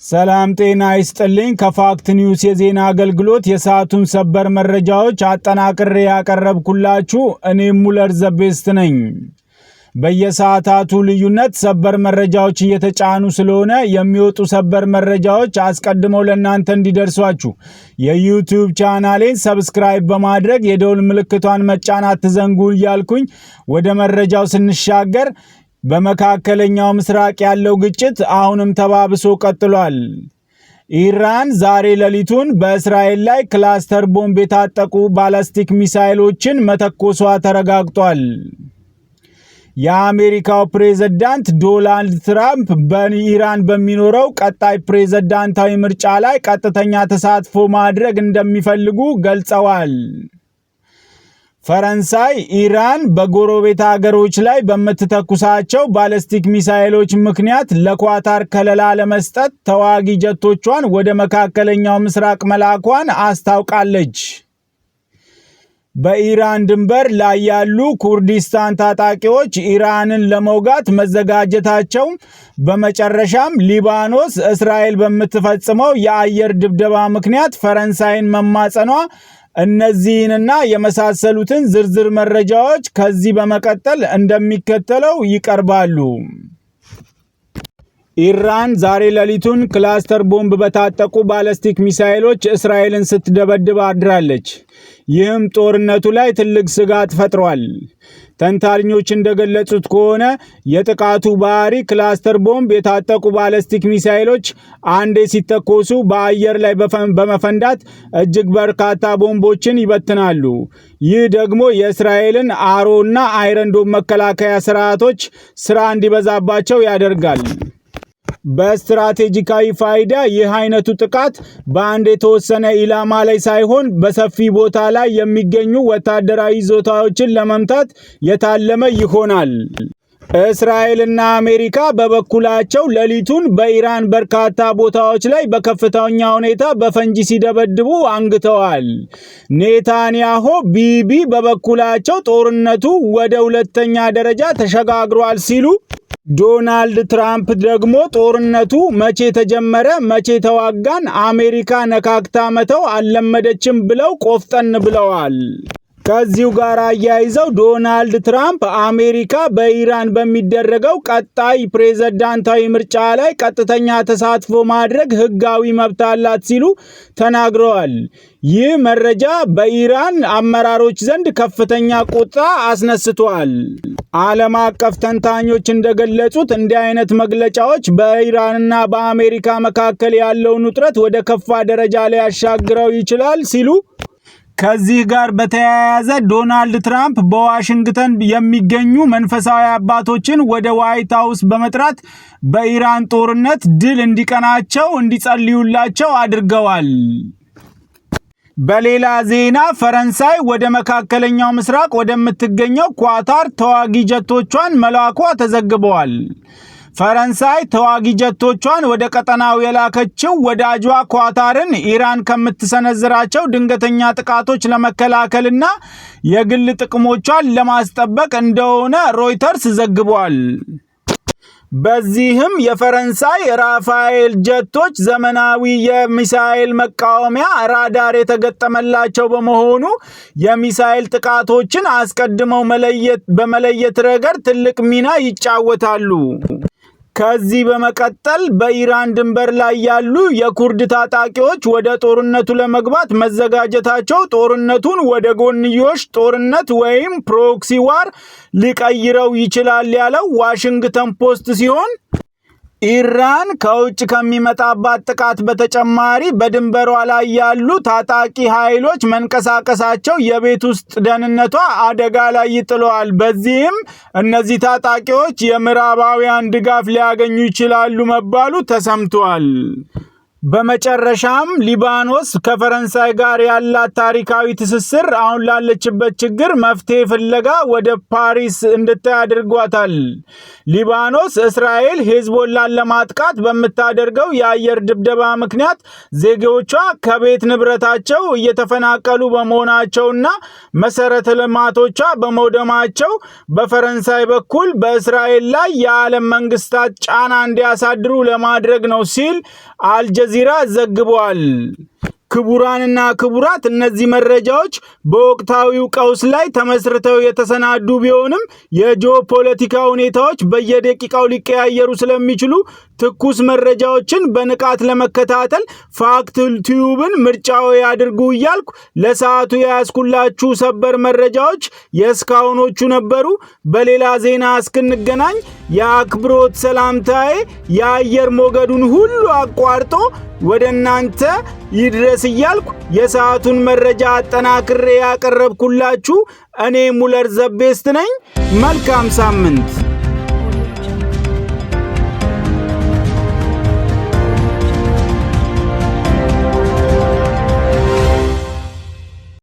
ሰላም ጤና ይስጥልኝ። ከ Fact News የዜና አገልግሎት የሰዓቱን ሰበር መረጃዎች አጠናቅሬ ያቀረብኩላችሁ እኔ ሙለር ዘቤስት ነኝ። በየሰዓታቱ ልዩነት ሰበር መረጃዎች እየተጫኑ ስለሆነ የሚወጡ ሰበር መረጃዎች አስቀድመው ለእናንተ እንዲደርሷችሁ የ YouTube ቻናሌን subscribe በማድረግ የደውል ምልክቷን መጫን አትዘንጉ እያልኩኝ ወደ መረጃው ስንሻገር፣ በመካከለኛው ምስራቅ ያለው ግጭት አሁንም ተባብሶ ቀጥሏል። ኢራን ዛሬ ሌሊቱን በእስራኤል ላይ cluster ቦምብ የታጠቁ ባላስቲክ ሚሳይሎችን መተኮሷ ተረጋግጧል። የአሜሪካው ፕሬዝዳንት ዶናልድ ትራምፕ በኢራን በሚኖረው ቀጣይ ፕሬዝዳንታዊ ምርጫ ላይ ቀጥተኛ ተሳትፎ ማድረግ እንደሚፈልጉ ገልጸዋል። ፈረንሳይ ኢራን በጎረቤት አገሮች ላይ በምትተኩሳቸው ባለስቲክ ሚሳይሎች ምክንያት ለኳታር ከለላ ለመስጠት ተዋጊ ጀቶቿን ወደ መካከለኛው ምስራቅ መላኳን አስታውቃለች። በኢራን ድንበር ላይ ያሉ ኩርዲስታን ታጣቂዎች ኢራንን ለመውጋት መዘጋጀታቸው፣ በመጨረሻም ሊባኖስ እስራኤል በምትፈጽመው የአየር ድብደባ ምክንያት ፈረንሳይን መማጸኗ፣ እነዚህንና የመሳሰሉትን ዝርዝር መረጃዎች ከዚህ በመቀጠል እንደሚከተለው ይቀርባሉ። ኢራን ዛሬ ሌሊቱን cluster ቦምብ በታጠቁ ባለስቲክ ሚሳይሎች እስራኤልን ስትደበድብ አድራለች። ይህም ጦርነቱ ላይ ትልቅ ስጋት ፈጥሯል። ተንታኞች እንደገለጹት ከሆነ የጥቃቱ ባህሪ cluster ቦምብ የታጠቁ ባለስቲክ ሚሳይሎች አንዴ ሲተኮሱ በአየር ላይ በመፈንዳት እጅግ በርካታ ቦምቦችን ይበትናሉ። ይህ ደግሞ የእስራኤልን Arrow እና Iron Dome መከላከያ ስርዓቶች ስራ እንዲበዛባቸው ያደርጋል። በስትራቴጂካዊ ፋይዳ ይህ አይነቱ ጥቃት በአንድ የተወሰነ ኢላማ ላይ ሳይሆን በሰፊ ቦታ ላይ የሚገኙ ወታደራዊ ይዞታዎችን ለመምታት የታለመ ይሆናል። እስራኤልና አሜሪካ በበኩላቸው ሌሊቱን በኢራን በርካታ ቦታዎች ላይ በከፍተኛ ሁኔታ በፈንጂ ሲደበድቡ አንግተዋል። ኔታንያሆ ቢቢ በበኩላቸው ጦርነቱ ወደ ሁለተኛ ደረጃ ተሸጋግሯል ሲሉ፣ ዶናልድ ትራምፕ ደግሞ ጦርነቱ መቼ ተጀመረ፣ መቼ ተዋጋን፣ አሜሪካ ነካክታ መተው አልለመደችም ብለው ቆፍጠን ብለዋል። ከዚሁ ጋር አያይዘው ዶናልድ ትራምፕ አሜሪካ በኢራን በሚደረገው ቀጣይ ፕሬዝዳንታዊ ምርጫ ላይ ቀጥተኛ ተሳትፎ ማድረግ ሕጋዊ መብት አላት ሲሉ ተናግረዋል። ይህ መረጃ በኢራን አመራሮች ዘንድ ከፍተኛ ቁጣ አስነስቷል። ዓለም አቀፍ ተንታኞች እንደገለጹት እንዲህ አይነት መግለጫዎች በኢራንና በአሜሪካ መካከል ያለውን ውጥረት ወደ ከፋ ደረጃ ሊያሻግረው ይችላል ሲሉ፣ ከዚህ ጋር በተያያዘ ዶናልድ ትራምፕ በዋሽንግተን የሚገኙ መንፈሳዊ አባቶችን ወደ ዋይት ሀውስ በመጥራት በኢራን ጦርነት ድል እንዲቀናቸው እንዲጸልዩላቸው አድርገዋል። በሌላ ዜና ፈረንሳይ ወደ መካከለኛው ምስራቅ ወደምትገኘው ኳታር ተዋጊ ጀቶቿን መላኳ ተዘግበዋል። ፈረንሳይ ተዋጊ ጀቶቿን ወደ ቀጠናው የላከችው ወዳጇ ኳታርን ኢራን ከምትሰነዝራቸው ድንገተኛ ጥቃቶች ለመከላከልና የግል ጥቅሞቿን ለማስጠበቅ እንደሆነ ሮይተርስ ዘግቧል። በዚህም የፈረንሳይ ራፋኤል ጀቶች ዘመናዊ የሚሳኤል መቃወሚያ ራዳር የተገጠመላቸው በመሆኑ የሚሳኤል ጥቃቶችን አስቀድመው በመለየት ረገድ ትልቅ ሚና ይጫወታሉ። ከዚህ በመቀጠል በኢራን ድንበር ላይ ያሉ የኩርድ ታጣቂዎች ወደ ጦርነቱ ለመግባት መዘጋጀታቸው ጦርነቱን ወደ ጎንዮሽ ጦርነት ወይም proxy war ሊቀይረው ይችላል ያለው ዋሽንግተን ፖስት ሲሆን፣ ኢራን ከውጭ ከሚመጣባት ጥቃት በተጨማሪ በድንበሯ ላይ ያሉ ታጣቂ ኃይሎች መንቀሳቀሳቸው የቤት ውስጥ ደህንነቷ አደጋ ላይ ይጥለዋል። በዚህም እነዚህ ታጣቂዎች የምዕራባውያን ድጋፍ ሊያገኙ ይችላሉ መባሉ ተሰምቷል። በመጨረሻም ሊባኖስ ከፈረንሳይ ጋር ያላት ታሪካዊ ትስስር አሁን ላለችበት ችግር መፍትሄ ፍለጋ ወደ ፓሪስ እንድታይ አድርጓታል። ሊባኖስ እስራኤል ሄዝቦላን ለማጥቃት በምታደርገው የአየር ድብደባ ምክንያት ዜጎቿ ከቤት ንብረታቸው እየተፈናቀሉ በመሆናቸውና መሰረተ ልማቶቿ በመውደማቸው በፈረንሳይ በኩል በእስራኤል ላይ የዓለም መንግስታት ጫና እንዲያሳድሩ ለማድረግ ነው ሲል አልጀዚራ ዘግቧል። ክቡራንና ክቡራት፣ እነዚህ መረጃዎች በወቅታዊው ቀውስ ላይ ተመስርተው የተሰናዱ ቢሆንም የጂኦፖለቲካ ሁኔታዎች በየደቂቃው ሊቀያየሩ ስለሚችሉ ትኩስ መረጃዎችን በንቃት ለመከታተል ፋክት ቲዩብን ምርጫዎ ያድርጉ እያልኩ ለሰዓቱ የያዝኩላችሁ ሰበር መረጃዎች የእስካሁኖቹ ነበሩ። በሌላ ዜና እስክንገናኝ የአክብሮት ሰላምታዬ የአየር ሞገዱን ሁሉ አቋርጦ ወደ እናንተ ይድረስ እያልኩ የሰዓቱን መረጃ አጠናክሬ ያቀረብኩላችሁ እኔ ሙለር ዘቤስት ነኝ። መልካም ሳምንት።